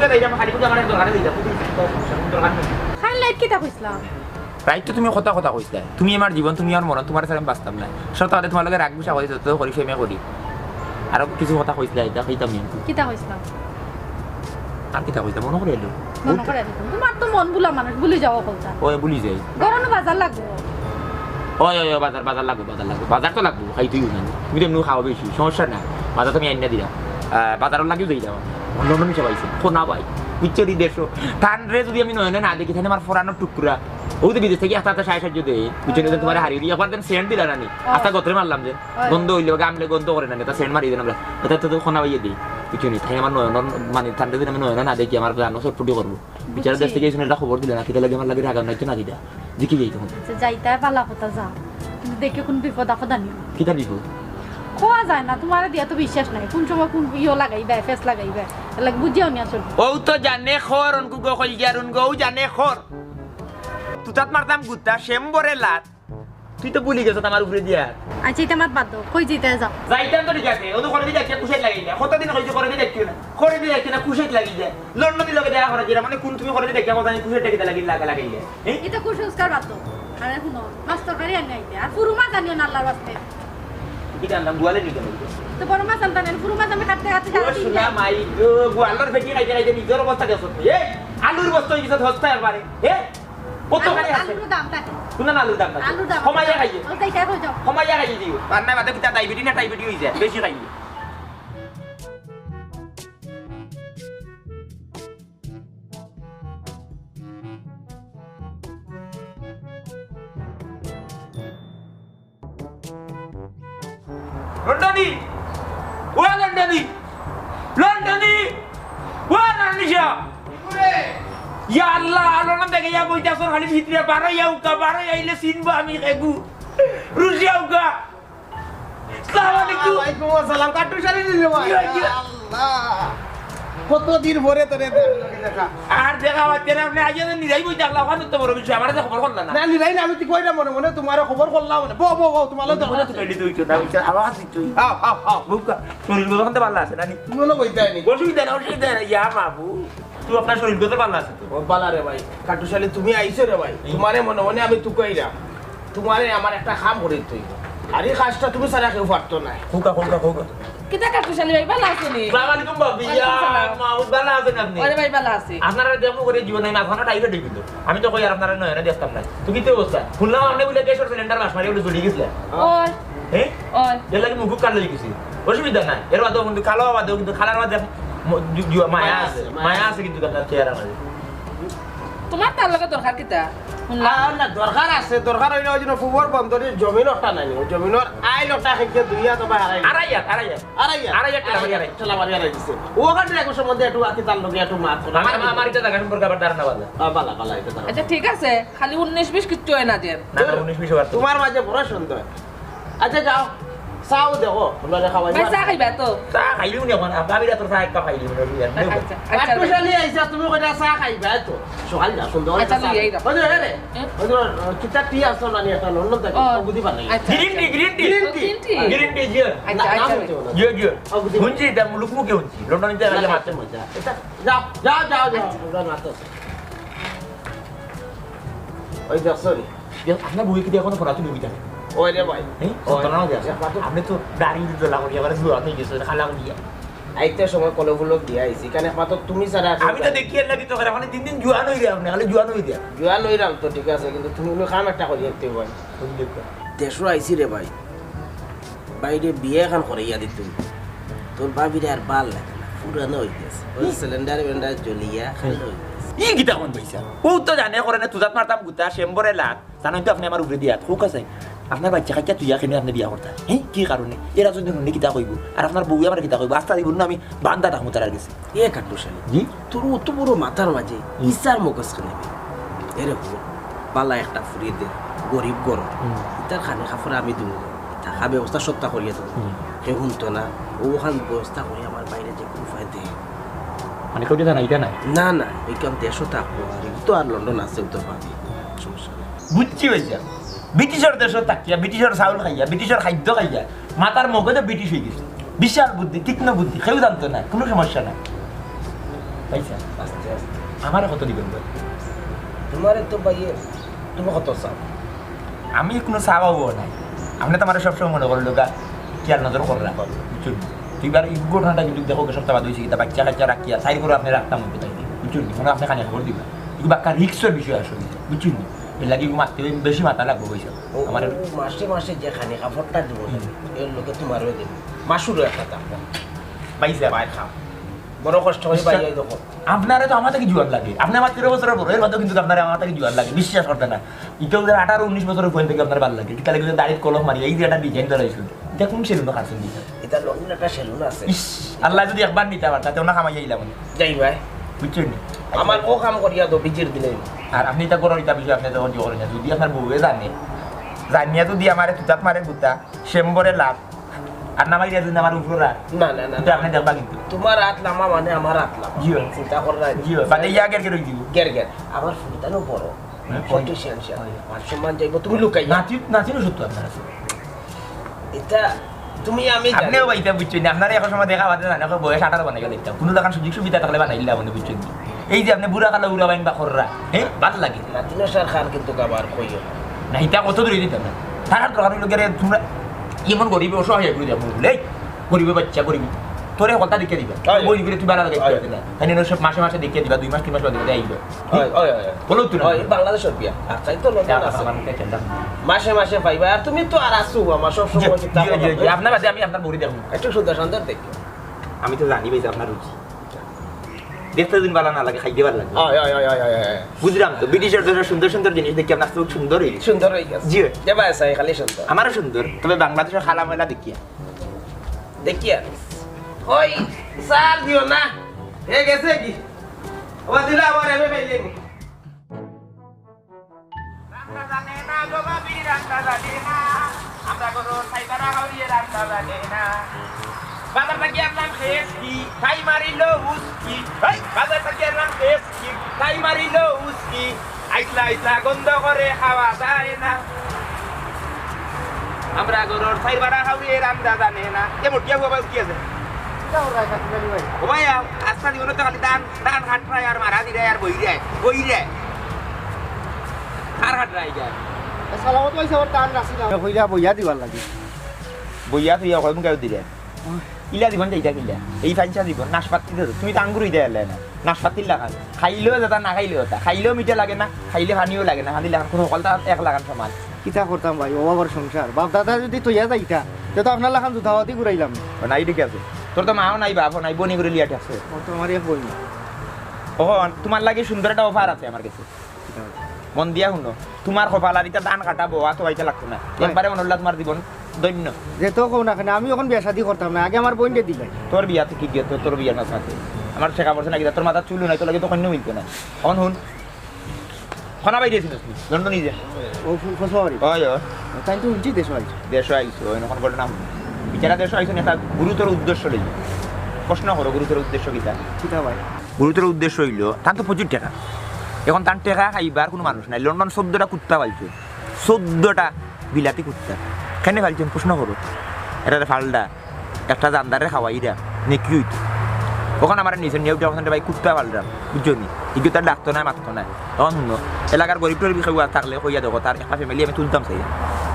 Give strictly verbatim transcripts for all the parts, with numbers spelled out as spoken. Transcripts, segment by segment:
খালি লাইট কিতা কইছলাম? রাইত তো তুমি কথা কথা কইছলায়, তুমি আমার জীবন, তুমি আমার মরণ, তুমারে ছাড়া আমি বাঁচতাম নায়। সত্য কথা তুমার লগে রাগ গুসা করি, যত করি, প্রেমে করি। আরো কিছু কথা কইছলায়, ইতা কইতাম নি। কিতা কইছলাম? আর কিতা কইতাম, মনো করি এলো। মনো করি এলো। তুমার তো মন ভুলা মানুষ, ভুলি যাও কথা। ওই ভুলি যাই। ঘরো বাজার লাগবো। ওই, ওই, ওই, বাজার, বাজার লাগবো, বাজার লাগবো। বাজার তো লাগবো, খাইতেই না। তুমি তো এমনিও খাওয়া বেশি, সমস্যা না। বাজার তো আমি আইনা দিলাম। আহ, বাজারর লাগিও যাই যাও। লন্ডনী সব আইছে। খোনা ভাই, বুঝছো নি দেশো? তানরে যদি আমি নয়নে না দেখি, তাইলে আমার ফোরানোর টুকরা। ও তো বিদেশ থাকি আস্তে আস্তে সাহায্য সাহায্য দেয়। বুঝছো নি? তুমারে হারিয়ে দিয়ে, একবার দেন সেন্ট দিলা না নি? আস্তা গতরে মারলাম যে। গন্ধ অইলে, গামলে গন্ধ করে না নি, তা সেন্ট মারি দেন আমরা। এটা তো, তো খোনা ভাইয়ে দিই। বুঝছো নি? তাই আমার নয়ন, মানে, তানরে যদি আমি নয়নে না দেখি, আমার জানো ছটফটি করবো। বিচারা দেশ থাকি আইছইন, একটা খবর দিলা না, কিতা লাগি আমার লাগি রাগান নাই তো না কিতা? দেখি যাই তখন। আচ্ছা, যাইতায় বালা কথা যাও। কিন্তু দেখে কোন বিপদ আপদ আনিও না। কিতা বিপদ? কওয়া যায় না, তুমারে দিয়া তো বিশ্বাস নাই। কোন সময় কোন ইয়ো লাগাইবায়, ফেস লাগাইবায়। এর লাগি বুঝিয়াও নিয়া চলবো। ও তো জানে খর, অনকু গো কইল গিয়া রুন গো, ও জানে খর। তুতাত মারতাম গুতা, শ্যামবরে লাত। তুই তো ভুলি গেছত আমার উপরে দিয়া। আচ্ছা, ইতা মাত বাদ দেও। কই যাইতায় যাও। যাইতাম তো ঠিক আছে, ও তো করে দি দেখিয়া কুশাইত লাগি যায়। কতদিন কইছি করে দি দেখিও না। করে দি দেখিও না, কুশাইত লাগি যায়। লন্ডনীর লগে দেখা করা যায় না, মানে কোন তুমি করে দি দেখিয়া কথা আমি কুশাইত কিতা লাগি লাগা লাগি যায়। হ্যাঁ? ইতা কুসংস্কার বাদ দেও। আরে হুনো, মাছ তরকারি আনি আইতে। আর ফুরু মাছ আনিও না আল্লাহর ওয়াস্তে। কিতা আনলাম? গোয়ালে নিতে হবে। তো বড় মাছ আনতা না, ফুরু মাছ আমি কাটতে কাটতে ও সারা দিন সোনা যায়। মাই গো, গোয়ালর বেটি খাইতে খাইতে নিজর অবস্থা দেখো তুমি। এই আলুর বস্তা অই গেছে হস্তা একবারে। এ? কত আলু, খালি আছে? আলুর দাম থাকে। কোন আলুর দাম থাকে? আলুর দাম। কমাইয়া খাইয়ে। ও তাই খাই হয়ে যাও। কমাইয়া খাইয়ে দিও। আর না বাদে কিতা ডায়াবেটিস না টাইবেটিস অই যায়, বেশি খাইয়ে। লন্ডনী! ও লন্ডনী! লন্ডনী! ও লন্ডনী শাহ! ইয়া আল্লাহ, আলো না দেখে ইয়া বইতাছর খালি ভিতরে, বারো ইয়া উকা, বারো ইয়া আইলে চিনবো আমি কেগু। রুশিয়া উকা। আসসালামু আলাইকুম। ওয়ালাইকুম আসসালাম। কাট্টুশ আলী নি রে ভাই? ইয়া, ইয়া। আল্লাহ। কতদিন পরে তোরে দে-, দেখা। আর দেখা পাইতে না, আপনি আইয়া তো নিরাই বই দেখলা, ওখানে তো বড় বিষয়, আমার তো খবর করলা না। না, নিরাই না, আমি তো কইরা মনে মনে তুমারে খবর করলাম মনে। বউ, বউ, বউ, তুমার লগে মনে তো তুই তো, তুই তো, আওয়াজ দিত তুই। আও, আও, আও। বুকা, শরীর বলতে পারলা আছে না নি? মনে কইতে নি। অসুবিধা না, অসুবিধা না, ইয়া বাবু। তুই আপনার শরীর করতে পারলা আছে তো। ও বালা রে ভাই, কাট্টুশ আলী তুমি আইছো রে ভাই, হুম। তুমারে মনে মনে আমি তুকাইরা, তুমারে আমার একটা কাম করি তুই, আর এই কাজটা তুমি ছাড়া কেউ পারতো না। খোকা, খোকা, খোকা। কিতা কাট্টুশ আলী ভাই, বালা আছো নি? সালাম আলাইকুম ভাবি। ওয়ালাইকুম সালাম। ইয়া, মাহমুদ, বালা আছেন আপনি? আরে ভাই, বালা আছি। আপনারা দেখো করে জীবনে মাঝখানে টাইপে ঢুকিল। আমি তো কই আর আপনারা নয় না দেখতাম না। তুই কিতা অবস্থা? শুনলাম আপনি বলে গ্যাসের সিলিন্ডার বাস মারি বলে জ্বলি গেছিলেন। ওই। হ্যাঁ? ওই। এর লাগি মুখ কালো হয়ে গেছে। অসুবিধা নাই। এর বাদেও কিন্তু কালো বাদেও কিন্তু কালার বাদে ম-, জু-, জু-, মায়া মায়া আছে। আছে, মায়া মায়া আছে। আছে কিন্তু তার চেহারা মাঝে। তুমার তার লগে দরকার কিতা? শুনলাম। আর না, দরকার আছে। দরকার অইলে ওই জন্য ফুবর বন্দরে জমিন একটা নাই নি। ওই জমিনর আইল একটা হেঁকে দুইয়া তো ভাই হারাই। আড়াই হাত, আড়াই হাত। আড়াই হাত। আড়াই হাত ঠেলা মারি হারাই। ঠেলা মারি হারাই দিছে। ওখানে এক সময় একটু আতি তার লগে একটু মাত করে। আমার, আমার এটা জায়গা সম্পর্কে আবার ধারণা বাদ। আ, বালা, বালা, এটা ধারণা। আচ্ছা, ঠিক আছে। খালি উনিশ বিশ কিচ্ছু হয় না যে। না, না, উনিশ বিশ হওয়ার তো। তুমার মাঝে বড় সুন্দর। আচ্ছা, যাও, চাও দেখো, আমরা খাওয়াই। ভাই, চা খাইবা তো? চা খাইলিও নি এখন, ভাবিরা তোর চা একটা খাইলিও নি, আর নেই। আচ্ছা, আচ্ছা, কাট্টুশ আলী আইছা, তুমি কইরা চা খাইবা তো? সকাল যা, সুন্দর আচ্ছা, চা। লইয়া আইরা। ওই যে, এ রে, হুম? ওই যে, আহ, কিতা tea আসলো না নি, একটা লন্ডন থেকে, ও, তো বুঝি পারলাই। আচ্ছা। Green tea, green tea। ও, green tea। Green tea, জি। আচ্ছা, না, আচ্ছা। না, হইতে পারে। জি, জি। ও, বুঝি পারলাই। হুনছি, এটা লোকমুখে হুনছি। লন্ডন থেকে আইয়া মাত্র। মজা। এটা, যাও, যাও, যাও, যাও, আচ্ছা। আমরা মাত্র। ওই দেখছো নি? ইয়া, আপনার বউয়ে কিতা এখনো ফোন তুলি দিতা? ওই রে ভাই। হ্যাঁ? ওই। সন্তান আমাদের আছে। একমাত্র আপনি তো দাড়ি উঠে লাগো, এবারে জোয়ান হয়ে গেছে, খালা দিয়া। আইতে সময় কলম ফুলক দিয়া আইছি, কারণ একমাত্র তুমি ছাড়া আর কেউ আমি তো নাই। দেখি এর লাগি তো করে, মানে দিন দিন জোয়ান হয়ে যায় আপনি, খালি জোয়ান হয়ে যায়। জোয়ান হইলাম তো ঠিক আছে, কিন্তু তুমি কোনো কাম একটা করি দেখতে ভাই। কোন দেখতে? দেশো আইছি রে ভাই। বাইরে বিয়া এখন করাইয়া দিতে হইব। তোর ভাবিরে আর বাল লাগে না, পুরানো হই গেছে। ওই সিলিন্ডার বেন্ডার জ্বলিয়া খাইল হই গেছে। ই কিতা কোন পয়সা? ও তো জানে করে না, তুজাত মারতাম গুতা, শ্যামবরে লাত। জানো তো আপনি আমার উপরে দিয়া, খুব আছে। আপনার বাচ্চা কাচ্চা তুই এখানে আপনি বিয়া করতা। হ্যাঁ, কি কারণে? এরা যদি হুনলে কিতা কইব? আর আপনার বউ আমার কিতা কইব? আস্তা দিব না আমি বান্দা থাকবো তার গেছে। এ কাট্টুশ আলী, জি? তোর অত বড় মাথার মাঝে হুম। ইসার মগজ কেনে বে? এরে হুন, বালা একটা ফুরি দে, গরিব ঘর। হুম। ইতার খানি কাপড় আমি দিমু। থাকা ব্যবস্থা সবটা করিয়া দিমু। হুম। হে হুনতো না, ওখান ব্যবস্থা করি আমার বাইরে যে কোনো উপায় দে। মানে কেউ জানা এটা নাই? না, না, ওইখান দেশও থাকবো, আর এই তো আর লন্ডন আছে, উত্তর পাবি। সমস্যা নেই। বুঝছি ভাইয়া, ব্রিটিশর দেশও থাকিয়া, ব্রিটিশর চাউল খাইয়া, ব্রিটিশর খাদ্য খাইয়া, মাথার মগজে ব্রিটিশ হয়ে গেছে। বিশাল বুদ্ধি, তীক্ষ্ণ বুদ্ধি, কেউ জানতো না, কোনো সমস্যা নাই। ভাইসাব, আস্তে আস্তে। আমারে কত দিবেন ভাই? তোমারে তো ভাই, তুমি কত চাও? আমি কুনু চাওয়া নাই। আপনে তো আমারে সবসময় মনে করেন লোকা খেয়াল নজর করে রাখবা, বুঝছইন নি? তো এবার এই ঘটনাটা কিন্তু দেখো, সপ্তাহ বাদ অইছে, কিতা বাচ্চা কাচ্চা রাখিয়া সাইড করে আপনে রাখতাম অইবো তাই, বুঝছইন নি? মানে আপনে খানি খবর দিবা। কিন্তু বাক্কা রিস্কর বিষয় আসলে, বুঝছইন নি? এর লাগি মারতে বেশি মাথা লাগবো ভাইসাব। ও, আমারে ও, মাসে মাসে যে খানি কাপড়টা দিব, হুম। এর লোকে তোমারও দিব। মাসুরও একটা দাম। ভাইসাব, ভাই খাও। বড় কষ্ট করে ভাই, এই দেখো। আপনারে তো আমার থাকি জুয়ান লাগে। আপনে আমার তেরো বছরর বড়, এর বাদেও কিন্তু আপনারে আমার থাকি জুয়ান লাগে। বিশ্বাস করতে না। ইটা ওদের আঠারো উনিশ বছরর বয়স থাকি আপনারে ভালা লাগে। কিতা লাগে দাড়িত কলম মারি, এই যে একটা ডিজাইন ধরাইছো। ইটা কোন সেলুনো কাটছেন দিতা? ইটা লন্ডন একটা সেলুন আছে। ইস, আল্লায় যদি একবার নিতা পারতা, তে ওনা কামাই আইলাম। যাই ভাই। বুঝছইন নি? আমার ও কাম করিয়া দো, বিজির দিনে। আর আপনে ইটা করো, ইটা বিষয়ে আপনে তখন জোর করেন না। যদি আপনার বউয়ে জানে, জানিয়া যদি আমারে তুতাত মারে গুতা, সেম্বরে লাভ। আর না মাইরা যদি আমার উপরে রাখ, না, না, না, কিন্তু না। আপনে দেখবা কিন্তু। তোমার আত লামা মানে আমার আত লামা। জি অয়। চিন্তা কর না। জি অয়। বাদে ইয়া গের গের অই দিব। গের গের। আমার ফুলতানো বড়। হ্যাঁ, সত্যি অয়। Xi'an Xi'an. অয়। মান সম্মান যাইব, তুমি লুকাই। নাতি, নাতিনও সত্য আপনার আছে। ইটা তুমি আমি জানি। আপনেও বা ইটা বুঝছইন না। আপনারে এখন সময় দেখা বাদে জানে, এখন বয়স আঠারো বানাই গেল ইটা। কুনু লাখান সুযোগ সুবিধা থাকলে বানাইলা মনে বুঝছইন না। এই যে আপনে বুড়া কালো বুড়া বাইন বা খররা, হ্যাঁ, ভালা লাগে। নাতিনও সার খান কিন্তু আবার কইও না। না, ইটা কত দূরে দিতাম না। তার দরকার অইলো গেলে তোমরা এমন গরিব অসহায় করে দেবো বলে, এই গরিবের বাচ্চা গরিব, তোরে হকলতা দেখিয়া দিবা। অয়। বই করে তুই ভালা লাগে, অয়। তুই না। তাই না, সব মাসে মাসে দেখিয়া দিবা, দুই মাস তিন মাস বাদে বাদে আইবা। অয়, অয়, অয়, অয়। বলো তুই না। অয়, বাংলাদেশ সরপিয়া। আর তাই তো লন্ডন ইয়া, আছে। আমার মুখে কেন? মাসে মাসে পাইবা। আর তুমি তো আর আসু, আমার সব জি, সময় চিন্তা জি, করো। জি, জি। আপনার বাদে আমি আপনার বড়ি দেখবো। একটু সুন্দর সুন্দর দেখো। আমি তো জানি ভাই যে আপনার রুচি। দেখতে দিন ভালা না লাগে, খাইতে ভালা লাগে। অয়, অয়, অয়। বুঝলাম তো, ব্রিটিশের দেশে সুন্দর সুন্দর জিনিস দেখি আপনার চোখ সুন্দর অই গেছে। সুন্দর অই গেছে। জি। যে ভাই আছে, খালি সুন্দর। আমারও সুন্দর, তবে বাংলাদেশের খালা ময়লা দেখিয়া। দেখিয়া। ওই, সার দিও না। এ গেছে কি? ও দিলা আমার এমএ পাইলে। রান্দা জানে না গো ভাবি, রান্দা জানে না। আমরা গরুর খাইবার হাউরিয়ে রান্দা জানে না। বাজার থাকি আনলাম কেএফসি, তাই মারিল উস্কি। এই, বাজার থাকি আনলাম কেএফসি, তাই মারিল উস্কি। আইসলা, আইসলা, গন্ধ করে খাওয়া যায় না। আমরা গরুর খাইবার হাউরিয়ে রান্দা জানে না। এ মোটিয়া বাবা কি আছে? এটা ওর রায় কাটতে পারি ভাই। ও ভাই, আ-, আস্তা জীবনে তো খালি ধান, ধান কাটরায় আর মারা দিরায় আর বইরায়, বইরায়। কার কাটরায় যায়? এ সালামত ভাই, সবার টান রাখছি না। কইলা বইয়া দিবার লাগি। বইয়া তুই এখন কেউ দিলে? ইলা জীবন যাইতা কিলা? এই ফাইনসা জীবন, নাশপাতি তো। তুমি তো আঙ্গুর অইতা এলে না। নাশপাতির লাখান। খাইলেও যেতা, না খাইলেও যেতা। খাইলেও মিঠা লাগে না, খাইলে পানিও লাগে না। পানি লাখান কোনো হকলতা এক লাখান সমান। কিতা করতাম ভাই, অভাবর সংসার। বাপ দাদা যদি তইয়া যাইতা, তে তো আপনার লাখান জুতাপাতি ঘুরাইলাম। ও নাই, ঠিক আছে। তোর তো মাও নাই, বাপও নাই, বইন করে লিয়া ঠিক আছে। ও তো আমার এক বইন। ও, তোমার লাগি সুন্দর একটা অফার আছে আমার কাছে। কিতা অফার? মন দিয়া হুনো, তোমার কপাল আর ইতা ধান কাটা বওয়া তো অইতে লাগতো না। ভাই। একবারে মনে অইলা তোমার জীবন ধন্য। যে তো কও না কেনে, আমি এখন বিয়া শাদি করতাম না, আগে আমার বইনরে দিলাই। তোর বিয়া তো কি গিয়া, তোর, তোর বিয়া না থাকে। আমার টেকা পয়সা না গিয়া, তোর মাথার চুলও নাই, তোর লাগি তো কইন্যা মিলতো না। এখন হুন, খনা বাইরে ছিলিস তুই? লন্ডনে যে? ও, ফু-, ফসুয়ারি। অয়, অয়। তাই তো হুনছি দেশো আইছে। দেশো আইছে, অয়, এখন ঘটনা হুন। বিচারা দেশো আইছে না, একটা গুরুতর উদ্দেশ্য লই। প্রশ্ন করো, গুরুতর উদ্দেশ্য কিতা? কিতা ভাই? গুরুতর উদ্দেশ্য অইলো, তান তো প্রচুর টেকা। এখন তান টেকা খাইবার কুনু মানুষ নাই। লন্ডন চৌদ্দটা কুত্তা পালছে, চৌদ্দটা বিলাতি কুত্তা। কেনে পালছেন? প্রশ্ন করো। এটারে পালটা। একটা জানদারে খাওয়াইরা, নেকি অইতো। অখন আমারে নিচে নিয়া উঠে, অখন ভাই কুত্তা পালরাম, বুঝছো নি? ইগু তার ডাকতো নায়, মাততো নায়। অখন হুনো, এলাকার গরিব টরিব কেউ আর থাকলে কইয়া দেখো, তার একটা family আমি তুলতাম চাই।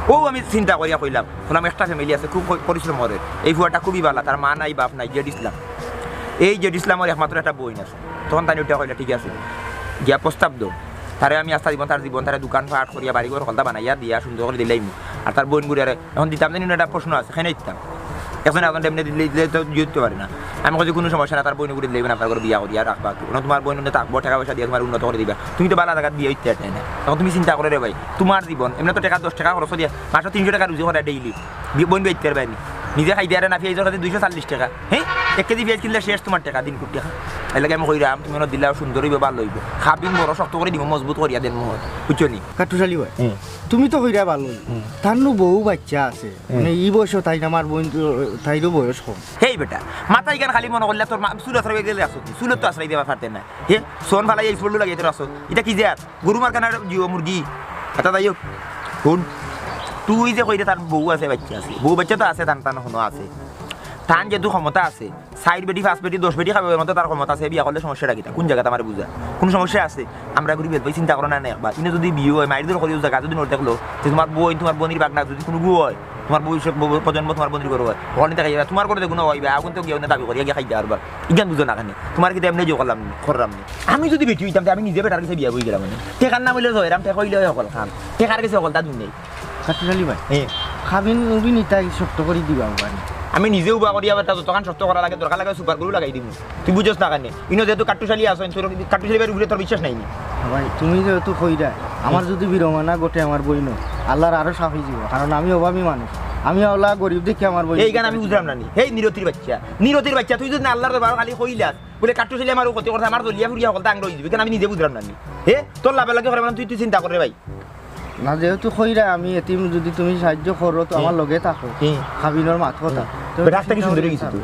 অউ আমি চিন্তা করিয়া কইলাম, হুনলাম একটা family আছে, খুব প-, পরিশ্রম করে। এই ফুয়াটা খুবই ভালা, তার মা নাই, বাপ নাই, জেড ইসলাম। এই জেড ইসলামর একমাত্র একটা বইন আছে। তখন তাইন উঠিয়া কইলা, "ঠিক আছে, গিয়া প্রস্তাব দেও। তারে আমি আস্তা জীবন, তার জীবন, তারে দোকান পাট করিয়া, বাড়ি ঘর হকলতা বানাইয়া দিয়া সুন্দর করি দিলাইমু। আর তার বইনগুরে আরে এখন দিতাম জানি না, একটা প্রশ্ন আছে, কেনে দিতাম?" একজনে একজনরে এমনে দিলে, দিলে তো দিতে পারে না। আমি কইছি, "কুনু সমস্যা না, তার বইনগুরে দিলাইবা না, আপনার ঘরে বিয়া করিয়া রাখবা। অখন তোমার বইন অনো থাকবো, টেকা পয়সা দিয়া তোমার উন্নত করি দিবা। তুমি তো ভালা জাগাত বিয়া অইতে পারতে না। অখন তুমি চিন্তা করো রে ভাই, তোমার জীবন, এমনে তো টেকা দশ টেকা খরচ দিয়া, মাসো তিনশো টেকা রুজি করে daily। বি-, বইন বেচতে পারবে নি। নিজে খাইতে পারে না, পিয়াইজর কাছে দুইশো চল্লিশ টেকা। হ্যাঁ? এক কেজি পিয়াইজ কিনলে শেষ তোমার টেকা দিন কুড়ি টেকা। এর লাগি আমি কইরাম, তুমি অনো দিলাও সুন্দর অইবো, ভালা অইবো। খাবিন বড় শক্ত করি দিমু, মজবুত করিয়া দেন মোহর। বুঝছো নি? কাট্টুশ আলী ভাই, হুম। তুমি তো কইরা ভালা অইবো। হুম। তার নু বউ বাইচ্চা আছে। হুম। মানে, ই বয়সো তাইন আমার বইন তো, তাইরও বয়স কম। হেই বেটা, মাথা ইখান খালি মনো করলে তোর মা-, চুল আছড়াই গেলে আছো তুই। চুলো তো আছড়াই দিবা পারতে না। হে, সোন ফালাই এই চুল লাগাই তোর আছো। ইটা কি যে আর? গরু মার্কা না জিও মুরগি? আচ্ছা, যাই হোক, হুন, তুই যে কইরে তার বউ আছে, বাইচ্চা আছে, বউ বাইচ্চা তো আছে, তান তান হনো আছে। তান যেহেতু ক্ষমতা আছে, চাইর বেটি, পাঁচ বেটি, দশ বেটি খাবে, মতো তার ক্ষমতা আছে, বিয়া করলে সমস্যাটা কিতা? কোন জাগাত আমারে বুঝা? কোনো সমস্যা আছে? আমরা গরিব ভাই চিন্তা করো না, না একবার। ইনো যদি বিয়া হয়, মাইর দর করিও জাগা যদি নোট দেখলো, যে তোমার বই, তোমার বনির বাগনা যদি কোনো গু হয়, তোমার ভবিষ্যৎ ব-, প্রজন্ম তোমার বনির করো হয়, ওখানে দেখা যাবে, তোমার করে দেখো না, ওই ভাই, আগুন তো গিয়ে দাবি করি, গিয়ে খাইতে পারবা। ইগান বুঝো না কেনে? তোমার কিতা এমনি যে করলাম, করলাম নি। আমি যদি বেটি হইতাম, তে আমি নিজে বেটার কাছে বিয়া বই গেলাম নি। টেকার নাম হইলে তো এরাম টেকা হইলে হয় হকল খান। টেকার কাছে হকল তা দুন নেই। কাটুশালি ভাই, হ্যাঁ। খাবিন উবিন ইতা শক্ত করি দিবা আমারে। আমি নিজে উবা করি আবার তা যতখান শক্ত করা লাগে, দরকার লাগে সুপার গ্লু লাগাই দিমু। তুই বুঝছ না কেনে? ইনো যেহেতু কাটুশালি আছো, তোর কাটুশালি ভাইর উপরে তোর বিশ্বাস নাই নি? ভাই, তুমি যেহেতু কইরা, আমার যদি বিড়ম্বনা ঘটে আমার বইনর, আল্লাহর আরো সাফ হয়ে যাবো, কারণ আমি অভাবী মানুষ, আমি ওলা গরিব দেখি আমার বইন। এইখান আমি বুঝলাম না নি। হেই নিরতির বাচ্চা, নিরতির বাচ্চা, তুই যদি আল্লাহর দরবার খালি কইলাস, বলে কাটুশালি আমার ক্ষতি করছে, আমার জ্বলিয়া ফুড়িয়া হকল তা আংরা হয়ে যাবে, কেন আমি নিজে বুঝলাম না নি। হে, তোর লাভের লাগে করে মানে তুই, তুই চিন্তা করে ভাই। না, যেহেতু কইরা আমি এতিম, যদি তুমি সাহায্য করো তো আমার হুম। লগে থাকো। হুম। খাবিনর মাত কথা। হুম। তো বেটা আখতা কি চিন্তা সুন্দর করি গেছে থাকো। তুই।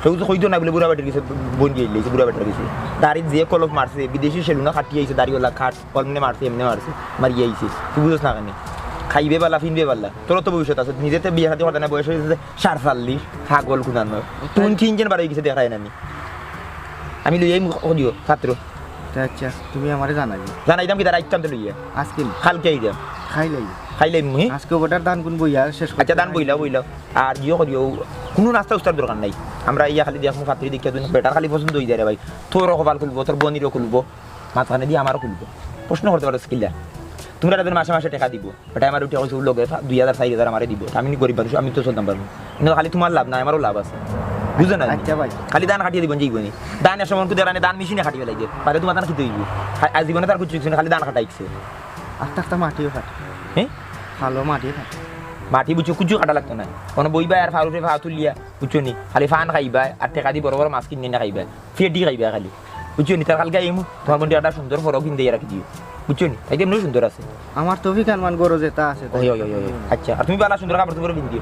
কেউ তো কইতো না বলে বুড়া বেটার গেছে, বোন গিয়ে লেগেছে বুড়া বেটার গেছে। দাড়িত যে কলপ মারছে, বিদেশি সেলুনা খাটিয়ে আইছে, দাড়িওয়ালা খাট, কলমনে মারছে, এমনে মারছে, মারিয়ে আইছে। তুই বুঝছ না কেনে? খাইবে বালা, ফিনবে বালা। তোর তো ভবিষ্যৎ আছে। নিজে তো বিয়ে শাদী করতে না, বয়স হয়েছে সাড়ে চাল্লিশ, পাগল কুনানোর। তুই তিনজন বার হয়ে গেছে, দেখা যায় না নি। আমি লইয়াই মুখ দিও, ছাত্র। তে আচ্ছা, তুমি আমারে জানাই দিও। জানাইতাম কি তারা আইতাম তো লইয়া। আজকে নি? কালকে আইতাম। খাইলাই। খাইলাই মুহি? আজকে ওটার ধান কোন বইয়া শেষ করতে আচ্ছা, ধান পারি? বইলাও, বইলাও। আর ইয়ে করিও, কোনো নাস্তা উস্তার দরকার নাই। আমরা ইয়া খালি দেখমু, ফাত্রি দেখিয়া দুন বেটার খালি পছন্দ হয়ে যায় রে ভাই। তোরও কপাল খুলবো, তোর বনিরও খুলবো, মাঝখানে দিয়ে আমারও খুলবো। প্রশ্ন করতে পারো কিলা? তোমরা তাদের মাসে মাসে টাকা দিবো। বেটা আমার উঠে কইছে, "ও লগে ফা-, দুই হাজার, চার হাজার আমারে দিব।" আমি নি গরিব মানুষ, আমি তো চলতাম পারবো। কিন্তু খালি তোমার লাভ নাই, আমারও লাভ আছে। বুঝো না? আচ্ছা ভাই। খালি ধান কাটিয়ে দিবেন, যাইবো নি। ধান এক সময় কিন্তু দেখানে ধান মেশিনে কাটিয়ে লাগে। পারে তোমার ধান খেতে হইব। খা-, আজ জীবনে তার কিছু কিছু না, খালি ধান কাটাইছে। আস্তে আস্তে মাটিও কাটে। হ্যাঁ? ভালো মাটিও কাটে। মাটি বুঝছো, কিছু কাটা লাগতো না। কোনো বই ভাই আর ফারুকে ফা তুলিয়া, বুঝছো নি? খালি ফান খাইবা আর টেকা দি বড় বড় মাছ কিনে এনে খাইবা। ফেটি খাইবা খালি। বুঝছো নি? তার কালকে আইমু, তোমার বন্ধু একটা সুন্দর ফরক কিনতে রাখি দিও। বুঝছো নি? তাই তো এমনিও সুন্দর আছে। আমার তৌফিক আনমান গরো যেটা আছে, তাই। ওই, ওই, ওই, ওই। আচ্ছা, আর তুমি বালা সুন্দর কাপড় চোপড় কিনতে দিও।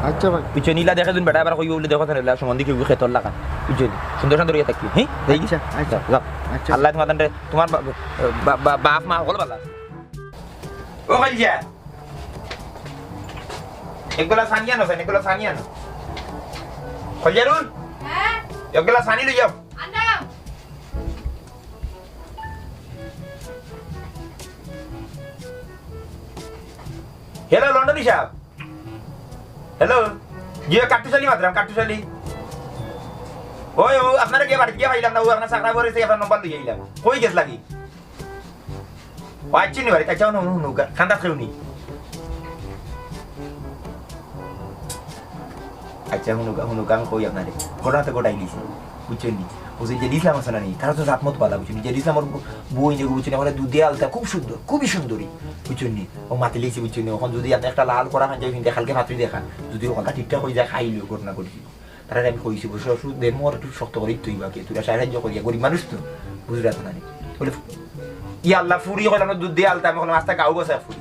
আচ্ছা ভাই। বুঝছো নি? ইলা দেখে তুমি বেটা এবার কইবো বলে দেখো তাহলে সমাধি কেউ খেতর লাগা। বুঝছো নি? সুন্দর সুন্দর ইয়ে থাকি। হ্যাঁ? যাই গি? আচ্ছা, আচ্ছা। যাও, যাও। আচ্ছা। আল্লাহ তোমার, তোমার বা-, বা-, বা-, বাপ মা হকল বালা। ও খাইজা। এক গ্লাস পানি আনো, এক গ্লাস পানি আনো। খলিজারুল, হ্যাঁ? এক গ্লাস পানি লই যাও। আনলাম। হ্যালো, লন্ডনী সাহেব। হ্যালো। জি, কাট্টুশালী মাতরাম, কাট্টুশালী। ওই, ও, আপনারা গিয়ে বাড়িত গিয়া পাইলাম না, ও আপনার চাকরা ঘরে আপনার নম্বর লই আইলাম। কই গেছ লাগি? ও আইচ্ছি নি বাড়িত? আচ্ছা, হুনো, হুনো, হুনো, কান্দাত কেউ নি। আচ্ছা, হুনো, হুনো, আমি কই আপনারে। ঘটনা তো ঘটাই দিছি, বুঝছইন নি? ও যে জেডি ইসলাম আছে না নি, তারা তো জাতমত বালা, বুঝছইন নি? জেডি ইসলামর বউ, বউ ইনে, বুঝছইন নি? আমার দুধে আলতা, খুব সুন্দর, খুবই সুন্দরী, বুঝছইন নি? ও মাতি লইছি, বুঝছইন নি? অখন যদি আপনে একটা লাল করা পাঞ্জাবি পিন্দে কালকে ফাত্রি দেখান, যদি অখানটা ঠিকঠাক অই যায়, খাইলেও ঘটনা ঘটি। তারারে আমি কইছি, বুঝছো, শ্বশুর দে মোর একটু শক্ত করি ধইবা কে, তোরা সাহায্য করিয়া, গরিব মানুষ তো, বুঝরায় তো না নি? বলে, ইয়া আল্লাহ, ফুরি কইলাম না, দুধ দিয়া আলতা, আমি কইলাম, আস্তা গাউ বসে ফুরি।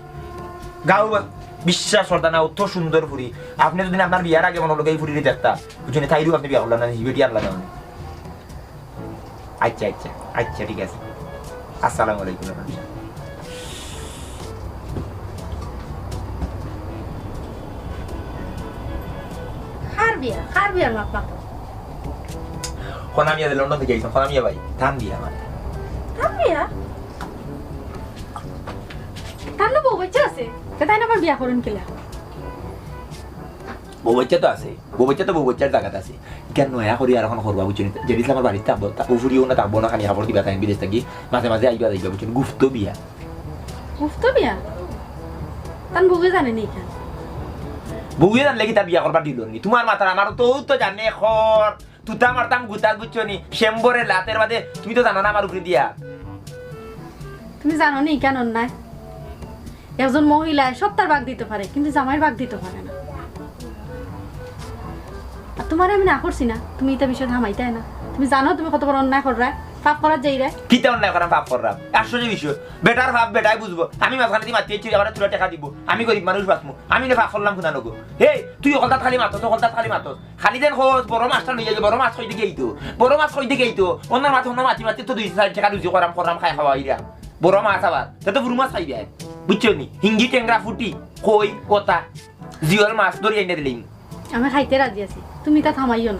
গাউ বস-, বিশ্বাস করতা না, অত সুন্দর ফুরি। আপনে যদি আপনার বিয়ার আগে মনো লগে এই ফুরিরে দেখতা, বুঝছইন নি, তাইরেও আপনে বিয়া করলা না, হিবেটি আনলা না। আচ্ছা, আচ্ছা, আচ্ছা, ঠিক আছে। আসসালামু আলাইকুম। কার বিয়া? কার বিয়ার মাত মাতো? খনা মিয়া যে লন্ডন থাকি আইছইন, খনা মিয়া ভাই, ধান দিয়া আমার। ধান দিয়া? তান না বউ বাচ্চা আছে? তে তাইন আবার বিয়া করইন কিলা? বউ বাচ্চা তো আছে, বউ বাচ্চা তো বউ বাচ্চার জাগাত আছে। ইখান নয়া করি আর অখন করবা, বুঝছইন নি? জেডি ইসলামর বাড়িত থাকবো, তা ও ফুরিও না থাকবো না, খানি কাপড় দিবা তাইন বিদেশ থাকি, মাঝে মাঝে আইবা যাইবা, বুঝছইন নি? গুপ্ত বিয়া। গুপ্ত বিয়া? তান বউয়ে জানে নি ইখান? বউয়ে জানলে কি তার বিয়া করবার দিল নি? তোমার মাথার, আমার তো, ও তো জানে খর, তুতা মারতাম গুতা, বুঝছো নি? শ্যামবরে লাতের বাদে, তুমি তো জানো না আমার উপরে দিয়া। তুমি জানো নি ইখান অন্যায়? একজন মহিলায় সবতার ভাগ দিতো পারে, কিন্তু জামাইর ভাগ দিতো পারে না। আর তোমারে আমি না করছি না, তুমি ইতা বিষয়ত হামাইতায় না। তুমি জানো তুমি কত বড় অন্যায় কররায়, পাপ করাত যাইরায়। কিতা অন্যায় করাম, পাপ কররাম? আশ্চর্য বিষয়। বেটার পাপ বেটায় বুঝবো। আমি মাঝখানেদি মাতি আইছি, আমারে তোরা টেকা দিবো। আমি গরিব মানুষ বাঁচমু। আমি না পাপ করলাম কুনানগু। হেই, তুই অকলতাত খালি মাতস, অকলতাত খালি মাতস। খালি যেন কস, বড় মাছটা লইয়া যে, বড় মাছ কই থাকি আইতো? বড় মাছ কই থাকি আইতো? অন্যর মাছ অন্য মাতি মাতি তো দুই চাইর টেকা রুজি করাম, করাম, খাই খাওয়াইরাম। বড় মাছ আবার, তে তো বুরু মাছ খাইবায়। বুঝছো নি? হিঙ্গি, টেংরা, ফুটি, কই, কতা, জিওল মাছ ধরি আইনা দিলাইমু। আমি খাইতে রাজি আছি, তুমি ইতা থামাইও না।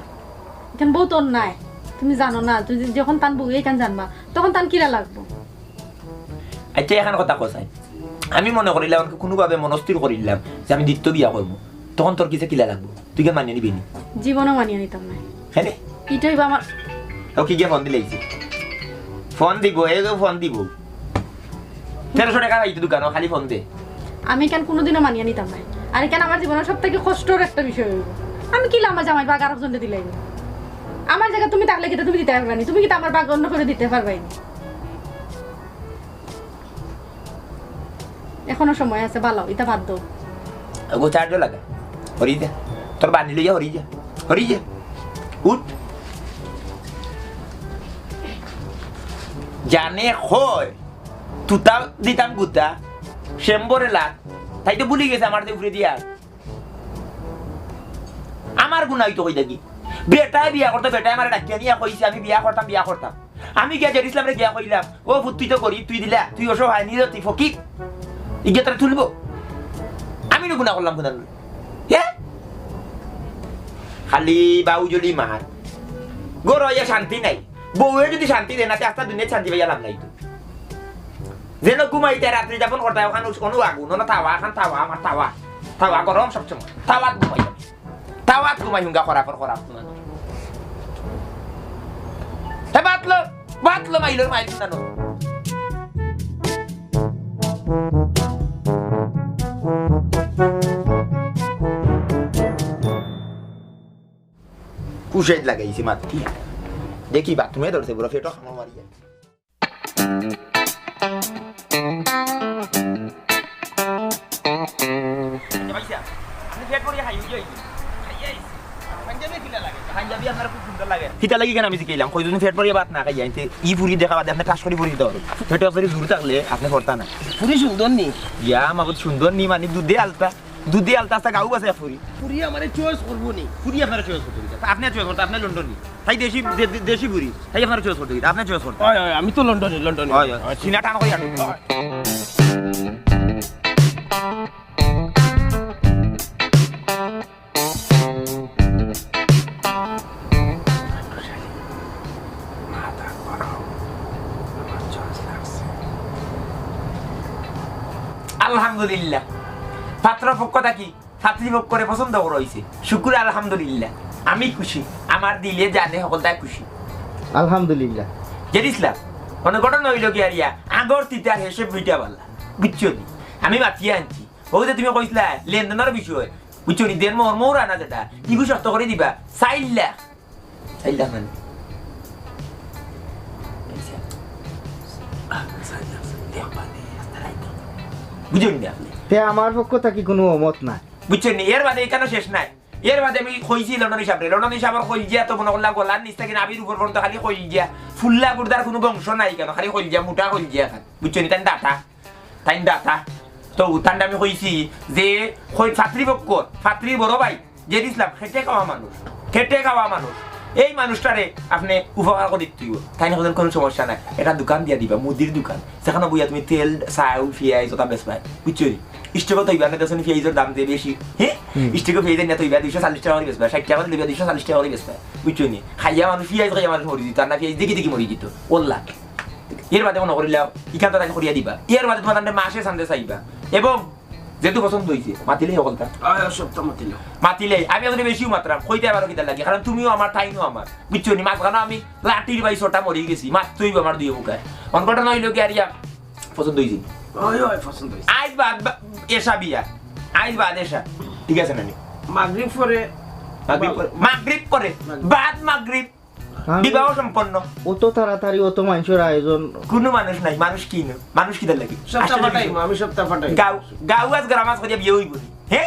ইখান বউত অন্যায়, তুমি জানো না? তুমি যখন তান বউয়ে ইখান জানবা, তখন তান কিলা লাগবো? আচ্ছা, এখান কথা কছাই, আমি মনে করিলাম, কুনুভাবে মনস্থির করিলাম যে আমি দ্বিতীয় বিয়া করমু, তখন তোর কিসে কিলা লাগবো? তুই কি মানিয়া নিবি নি? জীবনে মানিয়া নিতাম না। হ্যাঁ রে? ইটাই বা আমার ও কি গিয়া ফোন দিলাইছে? ফোন দিব, এই যে ফোন দিব। তেরোশো টেকা পাইতো দোকানো, খালি ফোন দে। আমি ইখান কুনুদিনও মানিয়া নিতাম না। আর ইখান আমার জীবনের সব থাকি কষ্টর একটা বিষয় অইবো। আমি কিলা আমার জামাইর ভাগ আরক জনরে দিলাইমু? আমার জাগাত তুমি থাকলে কিতা তুমি দিতায় পারবায় নি? তুমি কিতা আমার ভাগ অন্য কেউরে দিতায় পারবায় নি? এখনো সময় আছে, বালাও, ইতা বাদ দেও। ওগো চার্জও লাগা। হরি যা। তোর বানি লইয়া হরি যা। হরি যা। উঠ। জানে কয়, তুতা দিতাম গুতা, শ্যামবরে লাত। তাই তো ভুলি গেছে আমার যে উপরে দিয়া। আমার গুনা অইতো কই দেখি। বেটায় বিয়া করতো, বেটায় আমারে ডাকিয়া নিয়া কইছে, আমি বিয়া করতাম, বিয়া করতাম। আমি গিয়া জেড ইসলামরে গিয়া কইলাম, "ও পুত, তুই তো গরিব, তুই দিলা, তুই অসহায়, নিরতি, ফকির। ইগিয়ে তোরে তুলবো।" আমি না গুনা করলাম কুনান? হে? খালি বাউজলি মার। ঘরো আইয়া শান্তি নাই। বউয়ে যদি শান্তি দেয় না, তে আস্তা দুনিয়াত শান্তি পাইয়া লাভ নাই তো। যেন ঘুমাইতে রাত্রি যাপন করতে, ওখান উস-, অনু আগুন, অনু তাওয়া, খান তাওয়া, আমার তাওয়া। তাওয়া গরম সবসময়। তাওয়াত ঘুমাই। তাওয়াত ঘুমাই হুঙ্গা খরাফর খরাফ কুনান। হে বাতলো, বাতলো মাইলর মাইল কুনানো। কুশাইত লাগাইছি মাতি। দেখি বাথরুমে ধরছে বুড়া, ফেটো খামা মারিয়া। আচ্ছা ভাইসাব, আপনে পেট ভরিয়া খাইন, বুঝছো? খাইয়া আইছি। পাঞ্জাবি কিলা লাগে? পাঞ্জাবি আপনার খুব সুন্দর লাগে। কিতা লাগি কেন আমি জিকাইলাম? কই, যদি পেট ভরিয়া ভাত না খাইয়া আনতে, ই ফুরি দেখা বাদে আপনে ঠাস করি ফুরি দিতে পারো। পেটে আপনার জোর থাকলে আপনে ভরতা না। ফুরি সুন্দর নি? ইয়া, মাবুদ সুন্দর নি, মানে দুধে আলতা। দুধে আলতা আস্তা গাউ বাসে ফুরি। ফুরি আমারে চয়েস করবো নি? ফুরি আপনারে চয়েস করতো কিতা? আপনে চয়েস করতো, আপনে লন্ডনী। তাই দেশি, দে-, দে-, দেশি ফুরি। তাই আপনারে চয়েস করতো কিতা? আপনে চয়েস করতো। অয়, অয়, আমি তো লন্ডনী, লন্ডনী। অয়, অয়। অয়, সিনা টান করি আনো। অয়। আলহামদুলিল্লাহ, পাত্র পক্ষ থাকি পাত্রী পক্ষরে পছন্দ করা অইছে, শুকুর আলহামদুলিল্লাহ। আমি খুশি, আমার দিলে জানে হকলতায় খুশি। আলহামদুলিল্লাহ। জেড ইসলাম, মানে ঘটনা অইলো কি আরিয়া, আগর তিতার হিসেব মিটা বালা, বুঝছো নি? আমি মাতিয়া আনছি, অউ যে তুমি কইছলায় লেনদেনর বিষয়, বুঝছো নি? দেড় মোহর, মোহর আনা যেটা, ইগু শক্ত করি দিবা, চাইর লাখ। চাইর লাখ মানে? বুঝছইন নি আপনে? তে আমার পক্ষ থাকি কুনু অমত নাই। বুঝছইন নি? এর বাদে ইখানো শেষ নায়। এর বাদে আমি কইছি লন্ডনী সাবরে, লন্ডনী সাবর কইলজিয়া তো মনো করলা গলার নিচ থাকি নাভির উপর পর্যন্ত খালি কইলজিয়া, ফুল্লা গুর্দার কুনু বংশ নাই ইখানো, খালি কইলজিয়া, মুটা কইলজিয়া খান। বুঝছইন নি? তাইন দাতা, তাইন দাতা। তো তানরে আমি কইছি যে কই পাত্রী পক্ষ, পাত্রীর বড় ভাই, জেড ইসলাম খেটে খাওয়া মানুষ, খেটে খাওয়া মানুষ। এই মানুষটারে আপনে উপকার করি দিতে অইবো। তাইন কইছইন কুনু সমস্যা নাই, একটা দোকান দিয়া দিবা, মুদির দোকান, যেখানো বইয়া তুমি তেল, চাউল, পিয়াইজ ওটা বেচবায়, বুঝছো নি? স্টকে থইবা না, দেখছো নি পিয়াইজর দাম যে বেশি, হে? হুম। স্টকে পিয়াইজ আনিয়া থইবা দুইশো চল্লিশ টেকা করি বেচবা, ষাইট টেকা করি লইবা, দুইশো চল্লিশ টেকা করি বেচবা, বুঝছো নি? খাইয়া মানুষ, পিয়াইজ খাইয়া মানুষ মরি যিতো, আর না পিয়াইজ দেখি দেখি মরি যিতো, ওল্লা। এর বাদে মনো করিলাম, ইখান তো তাইন করিয়া দিবা, এর বাদে তুমার তানরে মাসে চান্দে চাইবা, এবং যেহেতু পছন্দ অইছে, মাতিলে হকলতা। আয়, সবটা মাতিলে। মাতিলে, আমি আসলে বেশিও মাতরাম, কইতায় পারো কিতার লাগি, কারণ তুমিও আমার, তাইনও আমার, বুঝছো নি? মাঝখানো আমি লাঠির বাই ছটা মরি গেছি, মাততে অইবো আমার দুইও মুখায়। অন ঘটনা অইলো কি আরিয়া, পছন্দ অইছে? অয়, অয়, পছন্দ অইছে। আইজ বাদ বা-, এশা বিয়া, আইজ বাদ এশা, ঠিক আছে না নি? মাগরিব পরে। মাগরিব পরে, মাগরিব পরে, মাগরিব। বাদ মাগরিব। আমি বিবাহ সম্পন্ন। অত তাড়াতাড়ি অত মানষর আয়োজন। কুনু মানুষ নাই, মানুষ কিনো? মানুষ কিতার লাগি? সপ্তাহ আশ্চর্য পাঠাই, বিষয়। আমি সপ্তাহ পাঠাই। গাউ, গাউ আজ গ্রাম আজ করিয়া বিয়া অইবো নি? হে?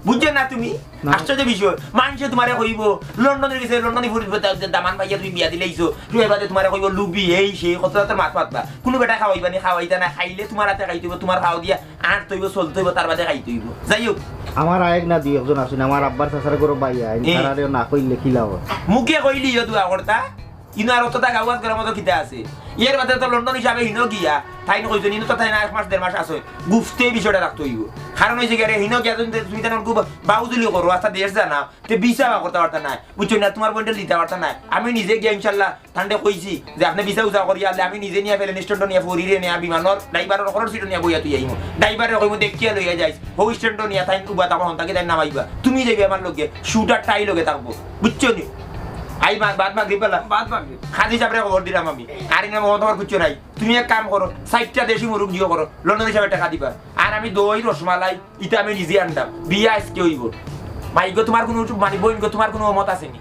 বুঝছো না তুমি? না। আশ্চর্য বিষয়। মানষে তুমারে কইবো, লন্ডনর গেছে, লন্ডনী ফুরির দা-, দা-, দামান পাইয়া তুমি বিয়া দিলাইছো। তুই এবারে তুমারে কইবো, লুবি, এই সেই, কত রাতে মাত মাতবা। কুনু বেটা খাওয়াইবা নি, খাওয়াইতা না, খাইলে তুমার আতে খাইতে অইবো, তুমার খাওয়া দিয়া আর তো অইবো, চলতে অইবো, তার বাদে খাইতে অইবো। যাই হোক। আমার আয়েক না দুই একজন আছইন, আমার আব্বার চাচার ঘরো ভাই আইন, এই। তারারেও না কইলে কিলা অয়? মুখে কইলিও দোয়া করতা, ইনো আর অততা গাউয়াজ করার মতো কিতা আছে? এর বাদে তো লন্ডন হিসাবে হিনো গিয়া, তাইন কইছইন, হিনো তো তাইন এক মাস দেড় মাস আছইন, গুপ্তে বিষয়টা রাখতে অইবো। কারণ অইছে গিয়া রে, হিনো গিয়া যদি তুমি তাইন খুব বাউজুলি করো, আস্তা দেশ জানা, তে ভিসা বার করতা পারতা নায়, বুঝছো না? তুমার বইনরে দিতা পারতা নায়। আমি নিজে গিয়া ইনশাল্লাহ তানরে কইছি যে আপনে ভিসা উসা করিয়া আনলে আমি নিজে নিয়া প্লেন স্ট্যান্ডো নিয়া ফরিরে নিয়া বিমানর ড্রাইভারর খরচ সিটো নিয়া বইয়া থুই আইমু। ড্রাইভাররে কইমু, "দেখিয়া লইয়া যাইস, হউ স্ট্যান্ডো নিয়া তাইন উবা থাকবা, হন থাকি তাইন নামাইবা। তুমি যাইবে আমার লগে, স্যুট আর টাই লগে থাকবো।" বুঝছো নি? আই মা-, বাদ মাগরিব বেলা। বাদ মাগরিব। কাজী সাবরে খবর দিলাম আমি। আর ইনো মহতবর কিচ্ছু নাই। তুমি এক কাম করো, চাইরটা দেশি মুরুগ জিও করো, লন্ডন হিসাবে টেকা দিবা। আর আমি দই, রসমালাই, ইতা আমি নিজে আনতাম। বিয়া আইজকে অইবো। ভাইগো, তুমার কুনু, মানে, বইনগো, তুমার কুনু অমত আছে নি?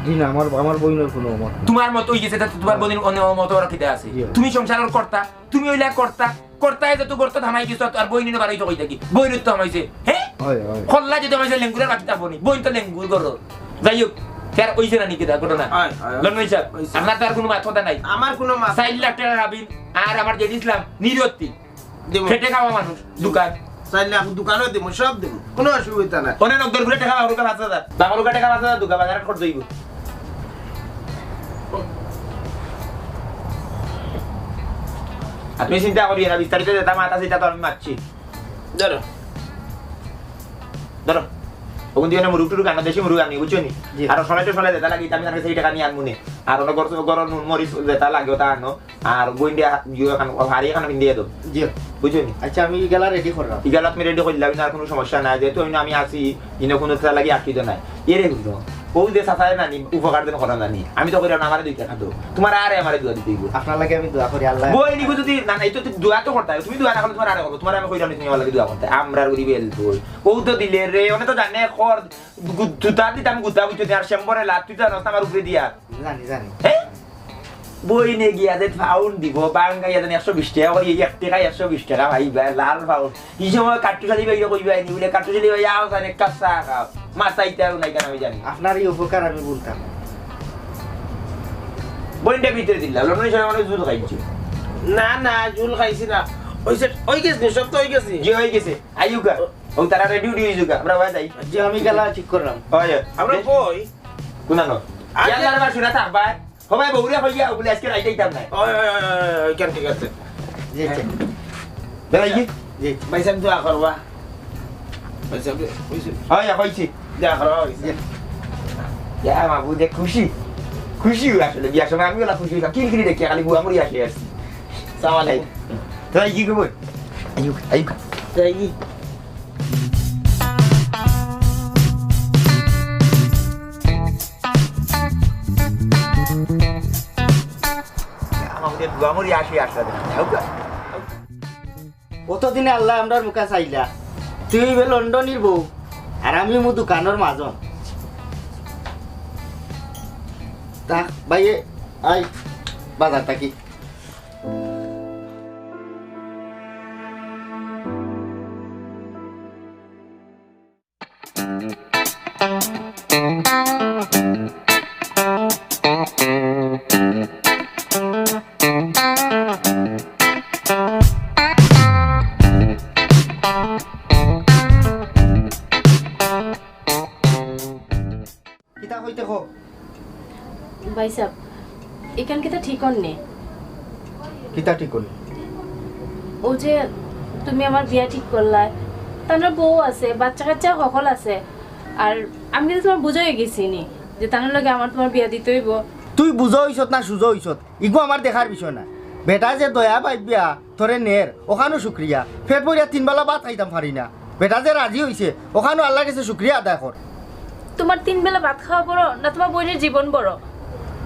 জি না, আমার, আমার বইনর কুনু অমত নাই। তুমার মত অইগেছে, তাতে তুমার বইনর অনে-, অমত ওরা কিতা আছে? জি। তুমি সংসারর কর্তা, তুমি অইলা কর্তা, কর্তায় যত গর্ত থামাই গেছো, আর বইন ইনো বারইতো কই থাকি? বইনর তো থামাইছে, হে? অয়, অয়। খল্লা যদি থামাইছে, লেঙ্গুরর কাটি থাকবো নি? বইন তো লেঙ্গুর গরো। যাই হোক, ফের অইছে না নি কিতা ঘটনা? অয়, অয়, অয়। লন্ডন হিসাব, অইছে। আপনার তো আর কুনু মাত কথা নাই। আমার কুনু মাত চাইর লাখ টেকা রাবিন, আর আমার জেডি ইসলাম, নিরত্তি। দিমু। খেটে খাওয়া মানুষ, দোকান। চাইলে আমি দোকানও দিমু, সব দিমু, কুনু অসুবিধা নাই। অনে নগদ করে টেকা বাবা, রুকা পাঁচ হাজার। বাবা, রুকা টেকা পাঁচ হাজার, দোকান বাজার খরচ অইবো। আর তুমি চিন্তা করিও না, বিস্তারিত যেটা মাত আছে, ইটা তো আমি মাতছি। ধরো। ধরো। ওখান দিয়ে মুরুগ টুরুগ আনো, দেশি মুরুগ আনি, বুঝছো নি? জি। আর সরাই তো সরাই যেটা লাগে, ইটা আমি তার কাছে এই টেকা নিয়া আনমু নে। আর অন্য গরম, গরম নুন মরিচ যেটা লাগে, ওটা আনো। আর বইন দিয়া ইয়ে খান, হাড়ি খান পিন্দিয়া দেও। জি। বুঝছো নি? আচ্ছা, আমি ইগালা রেডি করলাম। ইগালা তুমি রেডি করলাম, আর কুনু সমস্যা নাই। যেহেতু আমি, আমি আছি, ইনো কুনু তার লাগি আটকিত নাই। এরে বুঝছো? ও যে চাচায় নানি, উপকার দেন করা নানি। আমি তো কইরাম না, আমারে দুই টেকা দেও। তুমার আরে আমারে দোয়া দিতে অইবো। আপনার লাগি আমি দোয়া করি, আল্লাহ। বইন ইগু যদি, না, না, এই তো তুমি দোয়া তো করতায়। তুমি দোয়া না করলে তুমার আরে করবো। তুমার আমি কইরাম নি, তুমি আমার লাগি দোয়া করতায়। আমরা গরিব এল বই। ও তো দিলে রে, অনে তো জানে খর, গু-, জুতা দিতাম গুতা, বুঝছো নি? আর সেম্বরে লাত, তুই তো জানোস না আমার উপরে দিয়া। জানি, জানি। হে? বইনে গিয়া যে পাউন্ড দিবো, বাঙ্গাইয়া জানি একশো বিশ টেকা করি, এক টেকায় একশো বিশ টেকা ভাই, ভাই, লাল পাউন্ড। ই সময় কাট্টুশ আলী ভাইরে কইবা নি, বুলে, "কাট্টুশ আলী ভাই, আও জানি, এক কাপ চা খাও।" মাথা ইতা আর নাই কেনে আমি জানি। আপনার এই উপকার আমি ভুলতাম না। বইনটা ভিতরে দিলা, লন্ডন হিসাবে অনেক জুল খাইছি। না, না, জুল খাইছি না। অইছে, অইগেছে নি, সব তো অইগেছে নি। জি, অইগেছে। আইউগা। ও। ও, তারা রেডি উডি অইযুগা। আমরা ওয়া যাই। জি, আমি গেলা ঠিক করলাম। অয়, অয়। আমরা বই। কুনানো? আগে ইয়াল্লার বা শুনা থাক ভাই। ও ভাই, বউরে কইয়া, ও বুলে আইজকে রাইত আইতাম নায়। অয়, অয়, অয়, অয়, অয়, কেন ঠিক আছে। জি, জি। বেলাই কি? জি। ভাইসাব দোয়া করবা। ভাইসাব, অইছে। অয়, অয়, অইছে। দোয়া করবা, অইছে। জি। ইয়া মাবুদে খুশি। খুশি অই আসলে, বিয়ার সময় আমি অলা খুশি অইলাম। কিল কিলি দেখিয়া খালি বুয়া মুড়ি আসে আসি। সালাম আলাইকুম। তাই কি খবর? আইউক, আইউক। তাই কি? আমাদের গুয়ামুরি আসি আসা দেখি। অতদিনে আল্লায় আমরার মুখা চাইলা। তুই অইবে লন্ডনির বউ, আর আমি অইমু দোকানর মাজন। তা ভাইয়ে, আই বাজার থাকি। কিতা কইতে কও? ভাইসাব, ইখান কিতা ঠিক অর নি? কিতা ঠিক অর নি? অউ যে তুমি আমার বিয়া ঠিক করলায়, তানর বউ আছে, বাচ্চা কাচ্চা হকল আছে, আর আমি কিতা তুমার বুঝা অইগেছি নি যে তানর লগে আমার তুমার বিয়া দিতে অইবো? তুই বুঝা অইছত না সুজা অইছত, ইগু আমার দেখার বিষয় না। বেটা যে দয়া পাইবিয়া, তোরে নের, অখানও শুক্রিয়া। পেট ভরিয়া তিন বেলা ভাত খাইতাম পারি না। বেটা যে রাজি অইছে, অখানও আল্লার গেছে শুক্রিয়া আদায় কর। তুমার তিন বেলা ভাত খাওয়া বড় না তুমার বইনর জীবন বড়?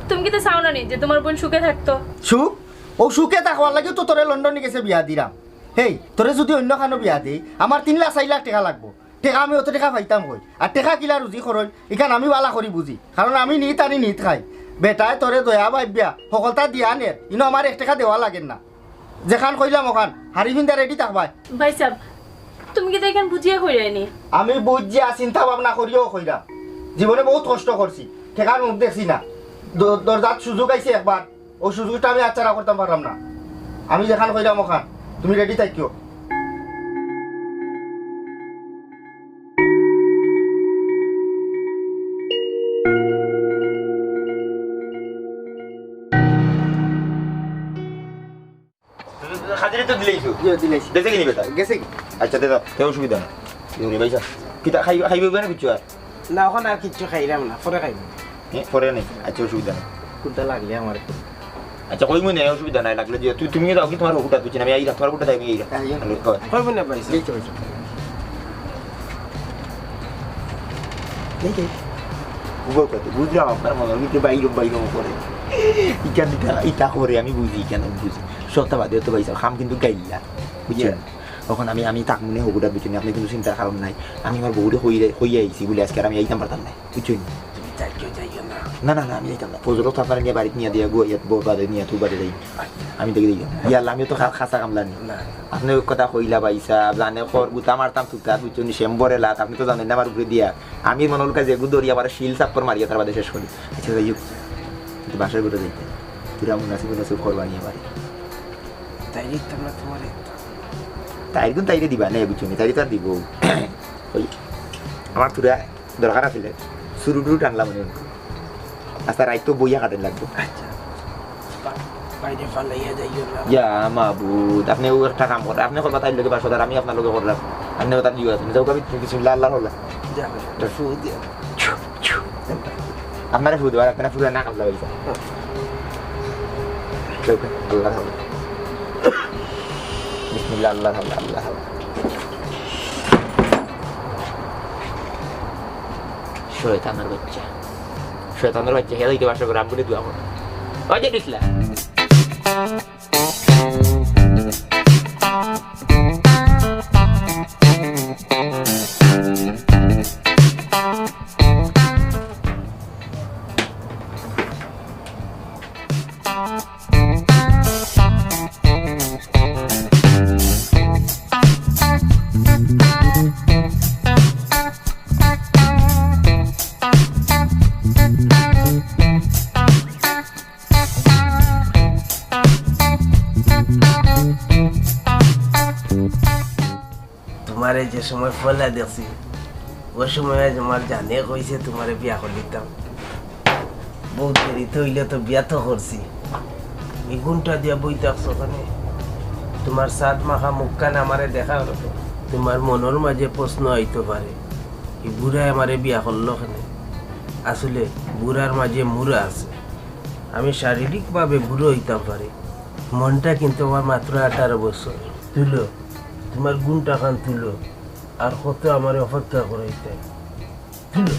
তুমি কিতা চাও না নি যে তুমার বইন সুখে থাকতো? সুখ? অউ সুখে থাকবার লাগিউ তো তোরে লন্ডনি গেছে বিয়া দিরাম। হেই, তোরে যুদি অইন্য খানো বিয়া দেই, আমার তিন লাখ চাইর লাখ টেকা লাগবো। টেকা আমি অত টেকা পাইতাম কই? আর টেকা কিলা রুজি করইন, ইখান আমি বালা করি বুঝি। কারণ আমি নিত আনি নিত খাই। বেটায় তোরে দয়া পাইবিয়া, হকলতা দিয়া নের, ইনো আমার এক টেকা দেওয়া লাগের না। যেখান কইলাম অখান, হাড়ি ফিন্দা রেডি থাকবায়। ভাইসাব, তুমি কিতা ইখান বুঝিয়া কইরায় নি? আমি বুঝিয়া চিন্তা ভাবনা করিয়াউ কইরাম। জীবনে বউত কষ্ট করছি, টেকার মুখ দেখছি না। দ-, দরজাত সুযোগ আইছে একবার, অউ সুযোগটা আমি হাতছাড়া করতাম পাররাম না। আমি যেখান কইরাম অখান, তুমি রেডি থাকিও। জি, দিলাইছি। গেছে কি নি বেটা? গেছে কি? আচ্ছা, দে দাও, তে অসুবিধা নাই। ইউনি ভাই সাহেব, কিতা খাই-, খাইবে না কিচ্ছু আর? না, অখন আর কিচ্ছু খাইলাম না, পরে খাইমু। এ, পরে নাই, আচ্ছা, অসুবিধা নাই। কুনটা লাগলে আমার একটু। আচ্ছা, কইমু নে, অসুবিধা নাই, লাগলে দিয়া। তুই, তুমি যাও কি তুমার হুকুটা, তুই চিন, আমি আইরাম, তুমার হুকুটা তাই আমি আইরাম। হ্যাঁ, ইয়ে। হ্যালো, কই? কইমু না ভাই সাহেব। এই তো, এই তো। এই যে, বুঝলাম আপনার মনে হয় বাইরম বাইরম করে। ইটা, ইটা, ইটা করে আমি বুঝি, কেন বুঝি। সত্তা বাদে তো ভাই সাহেব, খাম কিন্তু গাইলা, বুঝছেন? ইয়ে। অখন আমি, আমি তাক মনে হবুটা বুঝছেন, আপনে কুনু চিন্তার কারণ নাই। আমি আমার বউরে কইয়া, কইয়া আইছি বলে আজকে আর আমি আইতাম পারতাম না, বুঝছেন? তুমি যাইও, যাইও না। না, না, না, আমি যাইতাম না। ফজরত তো আপনারে নিয়া বাড়িত নিয়া দিয়া গো, ইয়াত বউ বাদে নিয়া তুই বাদে যাই। আমি দেখে যাইতাম না। ইয়াল্লা, আমিও তো খা-, খাসা কামলা নি। না। আপনে ওই কথা কইলা ভাই সাহেব, জানে খর গুতা মারতাম তুতা, বুঝছেন নি, শ্যাম বরে লাত, আপনে তো জানেন না আমার উপরে দিয়া। আমি মনে হল কাজে এগু ধরি আবার শিল চাপ্পর মারিয়া তার বাদে শেষ করি। আচ্ছা, যাই হোক, কিন্তু বাসার ঘরে যাইতে। তোরা মুনাসিব মুনাসিব করবা নিয়ে বাড়ি। তাই দিতাম না তোমারে। তাইর গুণ তাইরে দিবা নে, বুঝছো নি? তাইরে তো আর দিব। ওই, আমার তোরা দরকার আছিল, চুরু টুরু টানলাম মনে হয়। আচ্ছা, রাইত তো বইয়া কাটেন লাগবো। আচ্ছা। বা-, বাইরে ফালাইয়া যাইও না। ইয়া মাবুদ, আপনে ও একটা কাম করেন, আপনে করবা তাইর লগে বাসা, আর আমি আপনার লগে করলাম। আপনে ওটা দিও আছে, যাও কবি, বিসমিল্লাহ, আল্লাহ হল্লা। যাও, একটা ফু দিয়া। ছু, ছু। আপনারে ফু দেওয়ার, আপনারা ফুরা না কাটলা হইছে। যাও, আল্লাহ হল্লা। বিসমিল্লাহ, আল্লাহ হল্লা, আল্লাহ হল্লা। শয়তানের বাচ্চা, শয়তানের বাচ্চা, হে দেখতে বাসা করে, আমি বলে দোয়া করো। ওই যে ডিসলা। তোমারে যে সময় পয়লা দেখছি, ওই সময় আজ আমার জানে কইছে তোমারে বিয়া করে দিতাম। বউ দেরিতে হইলে তো বিয়া তো করছি। এই গুণটা দিয়া বই থাকছো ওখানে। তোমার সাত মাখা মুখখান আমারে দেখা হলো। তোমার মনের মাঝে প্রশ্ন আইতে পারে, এই বুড়ায় আমারে বিয়া করলো কেনে? আসলে বুড়ার মাঝে মুড়া আছে। আমি শারীরিকভাবে বুড়ো হইতাম পারি, মনটা কিন্তু আমার মাত্র আঠারো বছর। তুলো, তোমার গুণটা খান তুলো, আর কত আমারে অপেক্ষা করাইতে। তুলো।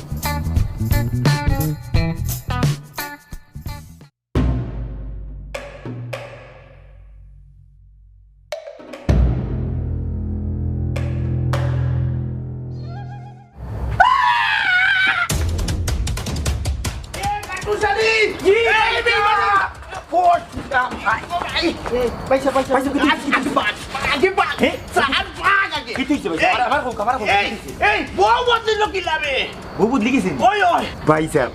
বউ বদলি গেছে? ওই, ওই। ভাই সাহেব,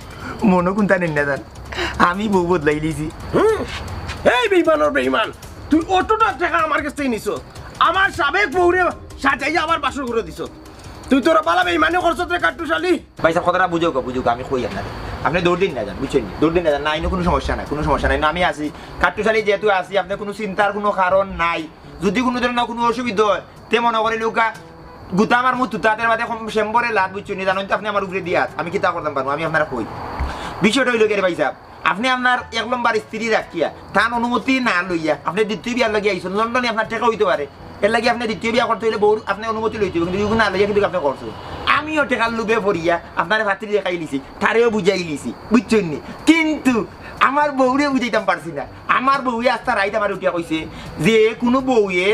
মনো কুনটা নেন না জান, আমি বউ বদলাই লিছি। হুম? এই বেইমানর বেইমান, তুই অতটা টেকা আমার কাছ থাকি নিছস, আমার সাবেক বউরে সাজাইয়া আবার বাসর ঘরো দিছস। তুই তোরা বালা বেইমানি করছস রে কাট্টুশালী। ভাই সাহেব, কথাটা বুঝউক্কা, বুঝউক্কা, আমি কই আপনারে। আপনে দৌড় দিন না যান, বুঝছইন নি? দৌড় দিন না যান, না, ইনো কুনু সমস্যা নাই, কুনু সমস্যা নাই। না, আমি আছি, কাট্টুশালী যেহেতু আছি, আপনে কুনু চিন্তার কুনু কারণ নাই। যুদি কুনু ধরনের কুনু অসুবিধা অয়, তে মনো করিলউক্কা, গুতা মারমু তুতা, তে বাদে কম-, শ্যাম বরে লাত, বুঝছইন নি? জানইন তো আপনে আমার উপরে দিয়া আত, আমি কিতা করতাম পারমু, আমি আপনারে কই। বিষয়টা অইলো গিয়া রে ভাই সাহেব, আপনে আপনার এক নম্বর স্ত্রী রাখিয়া, তান অনুমতি না লইয়া, আপনে দ্বিতীয় বিয়ার লাগি আইছইন, লন্ডনে আপনার টেকা অইতো পারে, এরলাগি আপনে দ্বিতীয় বিয়া করতে অইলে বউর আপনে অনুমতি লইতে অইবো, কিন্তু ইগু না লইয়া কিন্তু আপনে করছইন। আমিও টেকার লোভে পড়িয়া আপনারে পাত্রী দেখাইলিছি, তারেও বুঝাইলিছি, বুঝছইন নি? কিন্তু আমার বউরে বুঝাইতাম পারছি না। আমার বউয়ে আস্তা রাইত আমারে উঠিয়া কইছে যে কুনু বউয়ে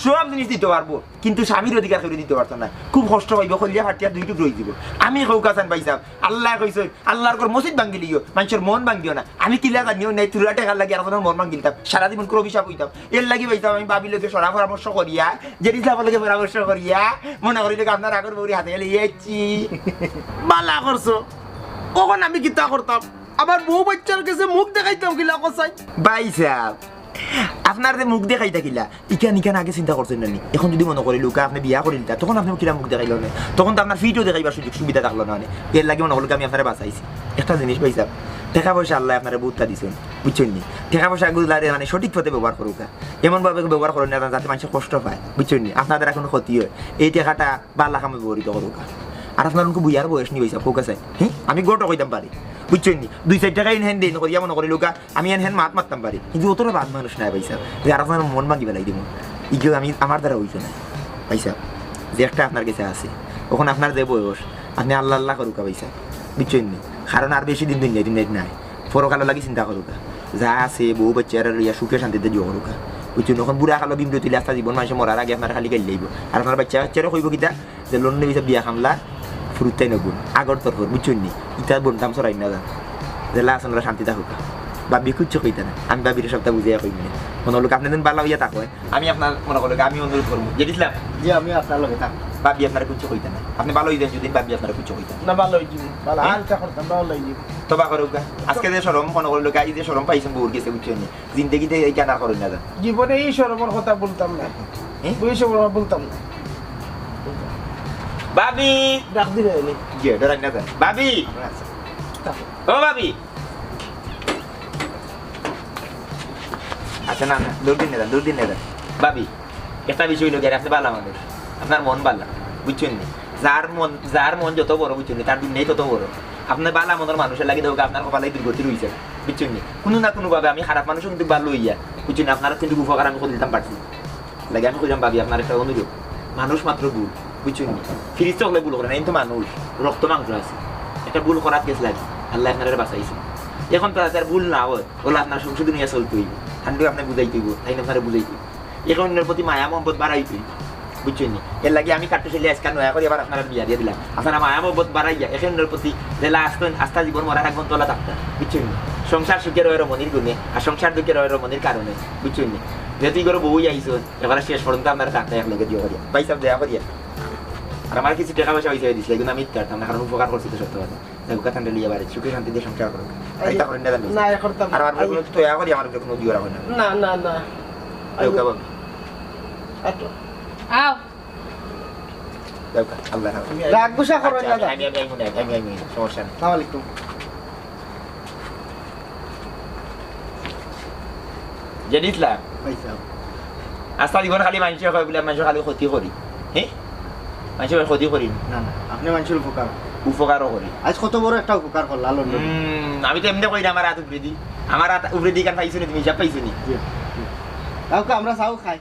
সব জিনিস দিতো পারবো, কিন্তু স্বামীর অধিকার কেউরে দিতো পারতো না। খুব কষ্ট পাইবো, কলিজা ফাটিয়া দুই টুকরা অইযিবো। আমি কউক্কা চাইন ভাই সাহেব, আল্লায় কইছইন, আল্লার ঘর মসজিদ ভাঙ্গিলিও, মানষর মন ভাঙ্গিও না। আমি কিলা জানিও নাই, তুরা টেকার লাগি আরকজনর মন ভাঙ্গিলতাম, সারা জীবন কুনু অভিশাপ অইতাম। এরলাগি ভাই সাহেব, আমি ভাবিলউক্কা সরা পরামর্শ করিয়া, জেডি সাহেবর লগে পরামর্শ করিয়া, মনো করিলউক্কা আপনার আগর বউরে হাতে গেলে ইয়েছি। বালা করছো, অখন আমি কিতা করতাম? আমার বউ বাচ্চার গেছে মুখ দেখাইতাম কিলা কছাই? ভাই সাহেব, আপনার যে মুখ দেখাইতা কিলা, ইখান ইখান আগে চিন্তা করছইন না নি? অখন যুদি মনো করিলউক্কা আপনে বিয়া করিলিতা, তখন আপনে কিলা মুখ দেখাইলা অনে? তখন তো আপনার ফিটও দেখাইবার সুযোগ সুবিধা থাকলো না অনে। এরলাগি মনো করিলউক্কা আমি আপনারে বাঁচাইছি। একটা জিনিস ভাই সাহেব, টেকা পয়সা আল্লায় আপনারে বউততা দিছইন, বুঝছইন নি? টেকা পয়সাগুলারে মানে সঠিক পথে ব্যবহার করউক্কা, এমন ভাবে ব্যবহার করইন না যাতে মানষে কষ্ট পায়, বুঝছইন নি? আপনার দ্বারা কুনু ক্ষতি অয়, এই টেকাটা ভালা কামে ব্যবহৃত করউক্কা। আর আপনার অনকু বুইয়ার বয়স নি ভাইসাব, কউক্কা চাই, হি? আমি গটো কইতাম পারি, বুঝছইন নি? দুই চাইর টেকা ইন হেন দেইন করিয়া মনো করিলউক্কা আমি এন হেন মাত মাততাম পারি, কিন্তু অতটা বাদ মানুষ নায় ভাইসাব, যে আর আপনার মন ভাঙ্গি ফালাই দিমু। ইগু আমি, আমার দ্বারা অইতো নায় ভাইসাব, যে একটা আপনার গেছে আছে, অখন আপনার যে বয়স, আপনে আল্লা আল্লা করউক্কা ভাইসাব, বুঝছইন নি? কারণ আর বেশি দিন দুনিয়াত, দুনিয়াত নাই, পরকালর লাগি চিন্তা করউক্কা, যা আছে বউ বাইচ্চারে লইয়া সুখে শান্তিতে জিও করউক্কা, বুঝছইন নি? অখন বুড়া কালো বিমরু তুলি আস্তা জীবন মানষে মরার আগে আপনারে খালি গাইল্লাইবো, আর আপনার বাইচ্চা কাইচ্চারে কইবো কিতা যে লন্ডনে ভাইসাব বিয়া খামলা ফুরুতাইন অগুন, আগর তরফর, বুঝছইন নি? ইতা বন্টাম ছড়াইন না যান। যেলা আছইন অলা শান্তি থাকউক্কা। ভাবিয়ে কুচ্ছু কইতা না। আমি ভাবিরে সবতা বুঝাইয়া কইমু নে। মনো অইলো আপনে যেন ভালা অইয়া থাকইন। আমি আপনার মনো করলে আমি অনুরোধ করমু। জেড ইসলাম। জি, আমি আপনার লগে থাকমু। ভাবিয়ে আপনারে কুচ্ছু কইতা না। আপনে ভালা অইযিবা যুদি ভাবিয়ে আপনারে কুচ্ছু কইতা না। না, ভালা অইযিমু। ভালা হুম? হালকা করতাম, ভালা অইযিমু। তবা করউক্কা। আজকে যে শরম মনো করলে, এই যে শরম পাইছইন বউর গেছে, বুঝছইন নি? জিন্দেগিতে ইখান আর করইন না যান। জীবনে এই শরমর কথা বলতাম না। হুম? এই শরমর কথা বলতাম না। ভাবি! ডাক দিলে নি? জি, ডরাইন না যান। ভাবি! আমরা আছি। ও ভাবি! আচ্ছা, না, না, দুর্দিন নেই, দুর্দিন নেই। ভাবি, একটা বিষয় অইলো গিয়া, আপনে ভালা মানুষ, আপনার মন ভালা, বুঝছইন নি? যার মন, যার মন যত বড়, বুঝছইন নি, তার দুনিয়াই তত বড়। আপনে ভালা মনর মানুষর লাগি দেখউক্কা, আপনার কপালে দুর্গতি রইছে, বুঝছইন নি? কুনু না কুনু ভাবে আমি খারাপ মানুষও কিন্তু ভালা অইয়া, বুঝছইন নি? আপনার কিন্তু উপকার আমি করি দিতাম পারছি। লাগে আমি কইরাম ভাবি, আপনার একটা অনুরোধ, মানুষ মাত্র ভুল, বুঝছইন নি? ফিরিস্তা অকলে ভুল করে না, কিন্তু মানুষ রক্ত মাংস আছে, একটা ভুল করাত গেছলা, আল্লায় আপনারে বাঁচাইছে। অখন তো আর ভুল না অয়, অলা আপনার সংশোধন অইয়া চলতে অইবো, তানরে আপনে বুঝাইতে অইবো, তাইন আপনারে বুঝাইতে অইবো। একে অন্যর প্রতি মায়া মহব্বত বাড়াইতে অইবো, বুঝছইন নি? এরলাগি আমি কাট্টুশ আলী আইজকা নয়া করি আবার আপনারার বিয়া দিয়া দিলাম। আপনারা মায়া মহব্বত বাড়াইয়া একে অন্যর প্রতি যেলা আস্তা, আস্তা জীবন মরার আগ পর্যন্ত অলা থাকতা, বুঝছইন নি? সংসার সুখে রয় রমণীর গুণে, আর সংসার দুঃখে রয় রমণীর কারণে, বুঝছইন নি? যেহেতু ইগর বউ আইছইন, এবারে শেষ পর্যন্ত আপনারা থাকতা একলগে দিয়া করিয়া। ভাইসাব, দয়া করিয়া। আর আমার কিছু টেকা পয়সা অইছে দিছলা, ইগুন আমি দিতাম পারতাম না, কারণ উপকার করছি তো সত্য কথা। দেখো, কথা লইয়া বাড়ি সুখে শান্তিতে সংসার করো। আর ইতা করেন না জানি। না, ইতা করতাম না। আর আমার উপরে কুনু দয়া করি, আমার উপরে কুনু জোর রাখো না। না, না, না। দেখো, বাবা। আচ্ছা। আও। দেখো, আল্লাহ হাফেজ। রাগ গুসা করো আচ্ছা, না, আমি, আমি, আমি, আমি, আমি, সমস্যা নেই। আসসালামু আলাইকুম। জেড ইসলাম। ভাইসাব। আস্তা জীবন খালি মানষে কয় বুলে, মানষর খালি ক্ষতি করি। হে? মানষর ক্ষতি করি। না, না, আপনে মানষর উপকার। উপকারও করি। আইজ কত বড় একটা উপকার করলা, লন্ডন। হুম, আমি তো এমনে কই না, আমার আত উপরেদি। আমার আত উপরেদি ইখান পাইছো নি তুমি, হিসাব পাইছো নি? জি, জি। কাউকে আমরা চাও খাই।